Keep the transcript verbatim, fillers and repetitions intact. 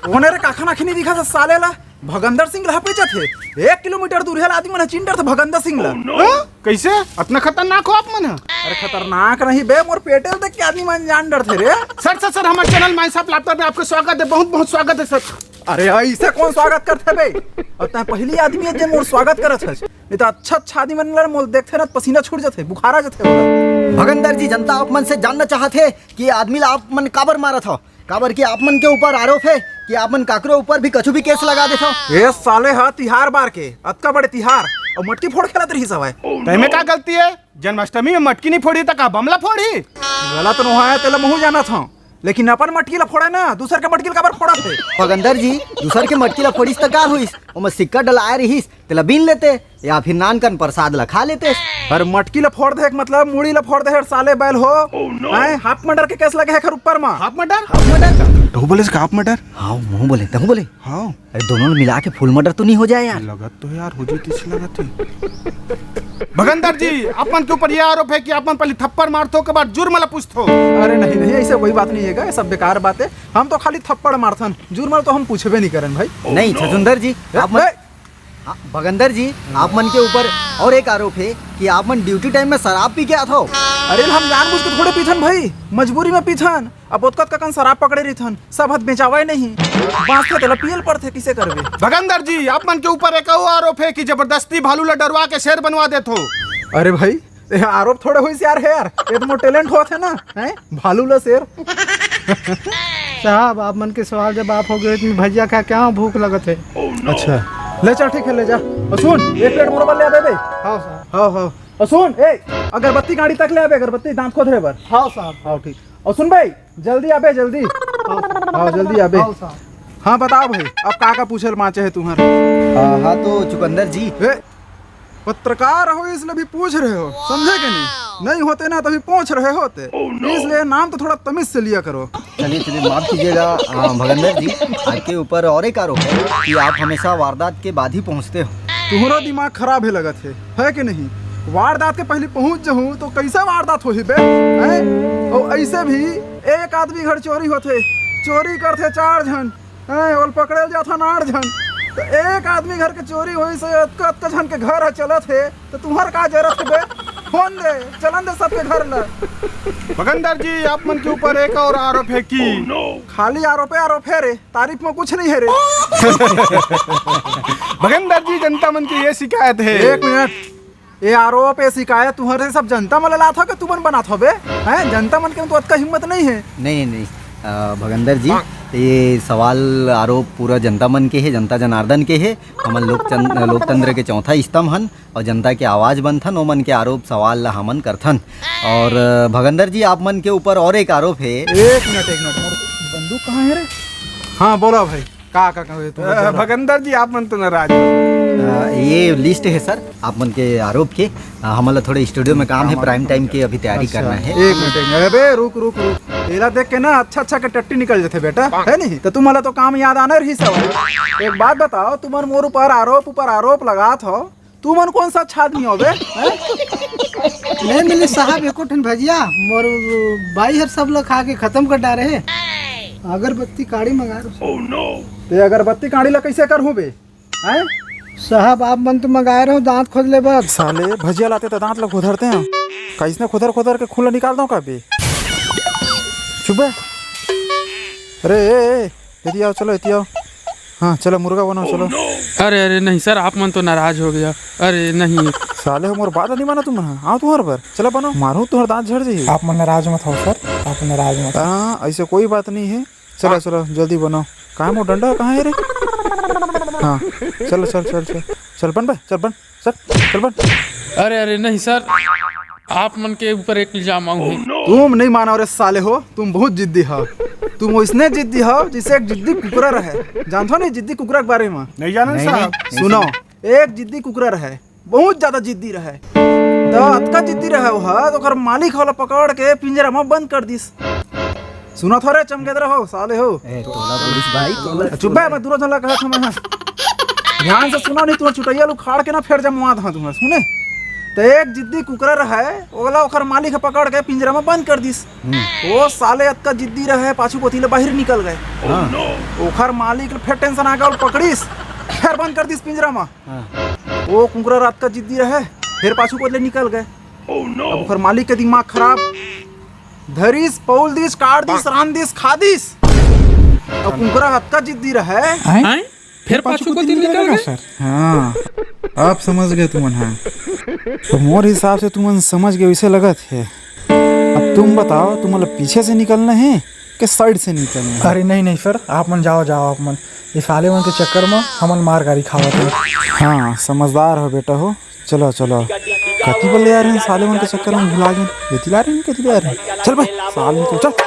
कोन रे, काखा नाखी नहीं दिखा साले ला? भगंदर सिंह ला हपेचत हे। एक किलोमीटर दूर हे, आदमी मन ह चिन डरथे भगंदर सिंह ला। हाँ? कैसे? अतना खतरनाक हो आप मन ह? अरे खतरनाक नहीं बे, मोर पेटे ल देख के आदमी मन जान डरथे रे। सर, सर, सर, हमारे चैनल माइंड्स ऑफ लाफ्टर में आपका स्वागत है, बहुत, बहुत स्वागत है सर। अरे ऐसे कोन स्वागत करथे बे? अउ तैं पहिली आदमी हे जे मोर स्वागत करत हस। नहीं तो अच्छा अच्छा आदमी मन ला मोर देखथे ना, पसीना छूट जाथे, बुखार आ जाथे मोला। भगंदर जी, जनता आप मन से जानना चाहत हे कि आदमी ला आप मन काबर मारत हो, काबर कि आप मन के ऊपर आरोप हे कि आप मन काकरो ऊपर भी कछु भी केस लगा देथव। ए साले ह तिहार बार के अतका बड़े तिहार अउ मटकी फोड़ खेलत रहिस हवय। तैमे का गलती हे? जन्माष्टमी में मटकी नहीं फोड़ी त का बमला फोड़ी? गलत नोहय, तेला महूं जानत हंव, लेकिन अपन मटकी ला फोड़े ना, दूसर के मटकी ला काबर फोड़त हे? भगंदर जी, दूसर के मटकी ला फोड़िस त का होइस? ओमा सिक्का डलाए रहिस, तेला बीन लेते या फिर नानकन प्रसाद ला खा लेते। पर मटकी ला फोड़ दे के मतलब मुड़ी ला फोड़ दे हे साले बैल हो। हैं, हाफ मर्डर के केस लगे हे एकर ऊपर मा। Half murder? Half murder? तो बोले इसका हाफ मर्डर? हाँ, महूं बोले, तहूं बोले। हाँ। अरे दोनों मिला के फुल मर्डर तो नहीं हो जाए यार? लगत तो यार हो जाती सी लगत है। भगंदर जी, आप मन के ऊपर ये आरोप है कि आप मन पहले थप्पड़ मारथो, ओकर बाद जुर्म ला पूछथो। अरे नहीं नहीं, ऐसे कोई बात नहीं है, ये सब बेकार बात है। हम तो खाली थप्पड़ मारथन, जुर्म ला तो हम पूछबे नहीं करन भाई। नहीं छछुंदर जी, ए, आप मन ए, हाँ, भगंदर जी, आप मन के ऊपर और एक आरोप है कि आप मन ड्यूटी टाइम में शराब पी के आथो। अरे हम जानबूझ के थोड़े पीथन भाई, मजबूरी में पीथन। अब ओतका ओतका कन शराब पकड़े रहिथन, सब हद बेचावय नहीं, बांचथे तेला पियल पड़थे, किसे करबे? भगंदर जी, आप मन के ऊपर एक और आरोप है कि जबरदस्ती भालू ला डरवा के शेर बनवा देथो। अरे भाई, ये आरोप थोड़े होइस यार, हे यार, ये तो मोर टैलेंट होत है ना, हैं? भालू ला शेर। साहब, आप मन के सवाल जवाब हो गए, तो भजिया खा के आंव, भूख लगत है। अच्छा, ले चल, ठीक है, ले जा। और सुन, एक प्लेट मोर बर ले आबे बे। हाँ साहब। हाँ, हाँ। और सुन, ए, अगरबत्ती गाड़ी तक ले आबे, अगरबत्ती दांत खोद रहे बर। हाँ साहब। हाँ, ठीक। और सुन भाई, जल्दी आबे, जल्दी। हाँ साहब। हाँ, जल्दी आबे। हाँ साहब। हाँ, बताओ भाई, अब का का पूछे ल बांचे हे तुंहर? हाँ, हाँ, तो चुकंदर जी। ए, पत्रकार हो, इसलिए भी पूछ रहे हो, समझे के नहीं? नहीं होते ना, तभी पूछ रहे होते। इसलिए नाम तो थोड़ा तमीज से लिया करो। चलिए, चलिए, माफ कीजिएगा, आ, भगंदर जी, आपके ऊपर और एक आरोप है कि आप हमेशा वारदात के बाद ही पहुंचते हो। तुम्हारा दिमाग खराब है लगत है, है कि नहीं? वारदात के पहले पहुंच जाहूं तो कैसे वारदात होही बे? हैं? और ऐसे भी एक आदमी घर चोरी होथे, चोरी करथे चार झन, हैं, ओल पकड़े जाथन आठ झन। तो एक आदमी घर के चोरी होइस हे, अतका, अतका झन के घर ह चलत हे, तो तुम्हर का जरूरत हे बे? होन दे, चलन दे सबके घर ल। भगंदर जी, आप मन के ऊपर एक और आरोप है कि खाली आरोपे आरोप है रे, तारीफ में कुछ नहीं है रे। भगंदर जी, जनता मन की ये शिकायत है। एक मिनट, ये आरोप, ये शिकायत तुहर से सब जनता मन ला लात हो कि तुमन बनात हो बे? हैं? जनता मन के तो अतका हिम्मत नहीं है। नहीं, नहीं, नहीं। अ, भगंदर जी, ये सवाल आरोप पूरा जनता मन के है, जनता जनार्दन के है। हमन लोकचन-, लोकतंत्र के चौथा स्तंभ हन और जनता के आवाज बनथन, ओमन के आरोप सवाल ला हमन करथन। और, अ, भगंदर जी, आप मन के ऊपर और एक आरोप है। एक मिनट, एक मिनट, मोर बंदूक कहाँ है रे? हाँ, बोला भाई। का, का, का, तू अ, बता। भगंदर जी, आप मन तो नाराज हो। अ, ये लिस्ट है सर, आप मन के आरोप के। अ, हमन ला थोड़े स्टूडियो में काम है, प्राइम टाइम के अभी तैयारी अच्छा, करना है। एक मिनट, एक मिनट। अबे, रुक, रुक, रुक। एला देख के ना अच्छा, अच्छा के टट्टी निकल जाथे बेटा, है नहीं? तो तुम्हारा तो काम याद आना रही सब। एक बात बताओ, तुमन मोर ऊपर आरोप ऊपर आरोप लगात हो, तुमन कौन सा अच्छा आदमी हो बे? हैं? ले मिली साहब, एको ठन भजिया, मोर बाई हर सब ला खा के खत्म कर डारे हे। अगरबत्ती काड़ी मंगा रहो। ते अगरबत्ती काड़ी ला कैसे करहूँ बे? हैं? साहब, आप मन तो मंगाए रहो दांत खोद ले बर। साले, भजिया लाते तो दांत ला खोदरते हैं। कैसने खोदर खोदर के खून ला निकाल दो का बे? चुप बे। अरे, ए, ए, एती आओ, चलो, एती आओ। हाँ, चलो, मुर्गा बनाओ, चलो। अरे, अरे, नहीं सर, आप मन तो नाराज हो गया। अरे, नहीं। साले हो, मोर बात नहीं माना तुम, हाँ? आओ तुम्हारे पर। चलो, बनाओ, मारूं तुम्हारे दांत झड़ जाइए। आप मन नाराज मत हो सर, आप नाराज मत हो। हाँ, ऐसे कोई बात नहीं है। चलो, चलो, जल्दी बनाओ। कहाँ मोर डंडा, कहाँ है रे? हाँ, चलो, चल, चल, चल। चल, बन बे, चल, बन। सर, चल बन। अरे, अरे, नहीं सर, आप मन के ऊपर एक इल्जाम आऊ है। तुम नहीं मानो रे साले हो, तुम बहुत जिद्दी हो। तुम वैसने जिद्दी हो जैसे एक जिद्दी कुकरा रहे। जानथो नहीं जिद्दी कुकरा के बारे में? नहीं जाना नहीं, साहब। नहीं, नहीं सुनो, सुना। एक जिद्दी कुकरा रहे, बहुत ज्यादा जिद्दी रहे। तो अतका जिद्दी रहे वो ह, तो ओकर मालिक वाला पकड़ के पिंजरा में बंद कर दिस। सुनत हो रे चमगेदरा हो, साले हो। ए, तोला पुलिस भाई, तोला चुप बे, मैं दूर झन ला कहत हूँ मैं। ध्यान से सुनो, नहीं तो चुटैया ल उखाड़ के ना फेर जमवा दहा तुम्हें, सुने? त एक जिद्दी कुकरा रहय, ओला ओखर मालिक ह पकड़ के पिंजरा म बंद कर दिस। वो साले अतका जिद्दी रहय, पाछू कोती ले बाहिर निकल गे। ओखर मालिक ल फेर टेंशन आ गे अउ पकड़िस, फेर बंद कर दिस पिंजरा म। वो कुकरा अतका जिद्दी रहय, फेर पाछू कोती ले निकल गे। अब ओखर मालिक के दिमाग खराब, धरिस, पउल दिस, काट दिस, रांध दिस, खा दिस। अब कुकरा अतका जिद्दी रहय। आय? फेर पाछू कोती निकल गे। सर, हाँ, अब समझ गे तुमन। हाँ, तो मोर हिसाब से तुमन समझ गे, वइसे लगत हे। अब तुम बताओ, तुमन ला पीछे से निकलना हे कि साइड से निकलना हे? अरे नहीं, नहीं सर, आप मन जाओ, जाओ आप मन। ये साले मन के चक्कर म हमन मार गारी खावत हन। हाँ, समझदार हो बेटा हो। चलो, चलो। कति बल्ले आ रहे हैं साले मन के चक्कर में भुला गए। कति ला रहे हैं, कति ला रहे हैं। चल भाई, साले निकल, चल।